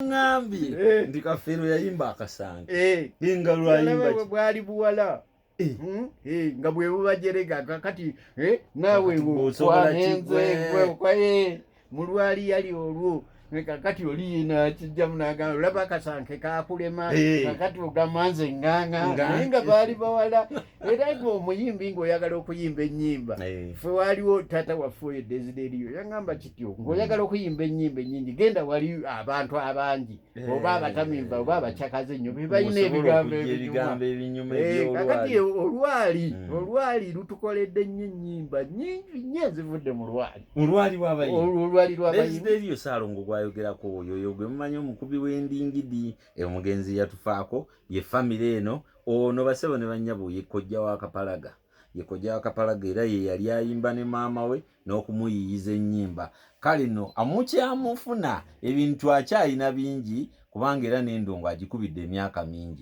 Ŋŋambye nti Kafeero yayimba akasanke nga lwayimba ki? Bwali buwala. Nga bwe bubajerega kakati naawe Kakati bw'osobola kwanenze kigwe. Kwaye mulwali yali olwo. Ne kakati oli yinakijjamu nagamba, olaba akasanke kakulema. Kakati ogamba nze ŋŋaŋa. Naye nga baali bawala. Era gwe omuyimbi ng'oyagala okuyimba ennyimba, ffe waaliwo taata waffe oyo Desiderio yaŋŋamba kityo, ng'oyagala okuyimba ennyimba ennyingi, genda wali abantu abangi oba abatamiiva oba abakyakaze ennyo be balina Osobola ebigambo okuggya ebinyuma. Ebigambo ebinyuma. Kakati Ebyolwali. Olwali olwali lutukoledde nnyo, ennyimba nnyingi nnyo ezivudde mu lwali. Mulwali w'abayimbi. Olwali lw'abayimbi. Desiderio Saalongo gwayogerako oyo, oyo gwe mumanyi omukubi w'endingidi, omugenzi yatufaako. Ye famire eno, ono basebo ne bannyabo, ye kojja wa Kapalaga, ye kojja wa Kapalaga, era ye yali ayimba ne maama we n'okumuyiyiza ennyimba. Kale nno amukyamufuna, ebintu akyalina bingi, kubanga era n'endongo agikubidde emyaka mingi.